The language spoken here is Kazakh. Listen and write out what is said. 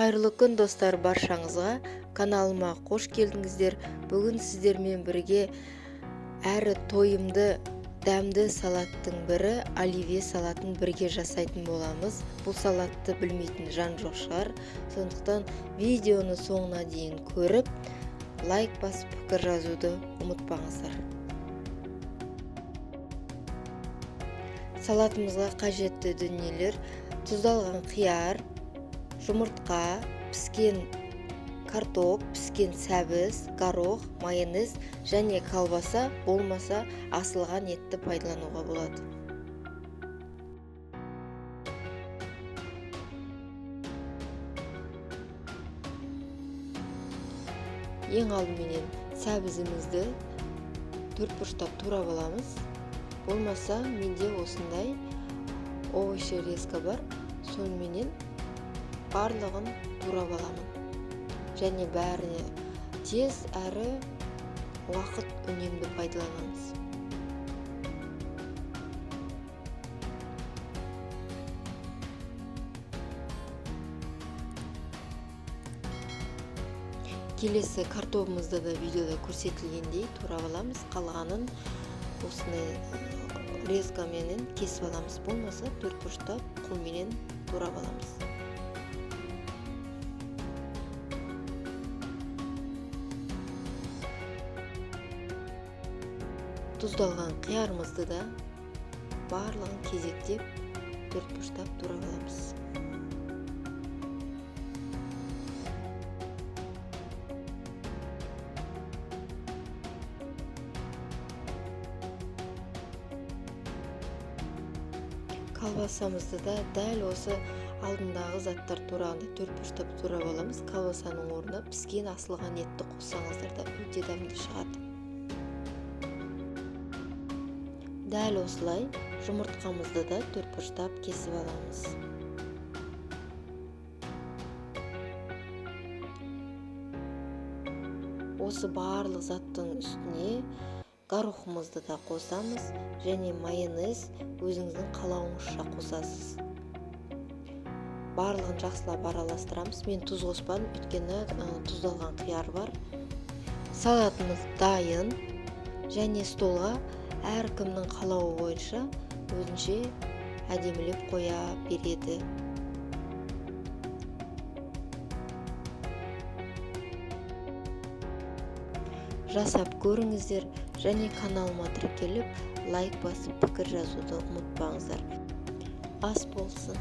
Қайырлы күн, достар, баршаңызға. Каналыма қош келдіңіздер. Бүгін сіздермен бірге әрі тойымды дәмді салаттың бірі оливье салатын бірге жасайтын боламыз. Бұл салатты білмейтін жан жоқ шығар. Сондықтан видеоны соңына дейін көріп, лайк басып, пікір жазуды ұмытпаңыздар. Салатымызға қажетті дүниелер: тұздалған қияр, жұмыртқа, піскен картоп, піскен сәбіз, горох, майонез және колбаса, болмаса асылған етті пайдалануға болады. Ең алдыменен сәбізімізді төрт бұрыштап турап аламыз. Болмаса менде осындай овощерезка бар, соныменен барлығын турап аламын. Және бәріне тез әрі уақыт үнемді пайдаланамыз. Келесі картобымызды да видеода көрсетілгендей турап аламыз. Қалғанын осындай резкаменен кесіп аламыз. Болмаса төрт бұрыштап қолменен турап аламыз. Тұздалған қиярымызды да барлығын кезектеп төрт бұрыштап турап аламыз. Колбасамызды да дәл осы алдындағы заттар турағында төрт бұрыштап турап аламыз. Колбасаның орнына піскен асылған етті қоссаңыздар да өте дәмді шығады. Дәл осылай жұмыртқамызды да төрт бұрыштап кесіп аламыз. Осы барлық заттың үстіне горохымызды да қосамыз және майонез өзіңіздің қалауыңызша қосасыз. Барлығын жақсылап араластырамыз. Мен тұз қоспадым, өйткені тұздалған қияр бар. Салатымыз дайын және столға әркімнің қалауы бойынша өзінше әдемілеп қоя береді. Жасап көріңіздер және каналыма тіркеліп, лайк басып, пікір жазуды ұмытпаңыздар. Ас болсын.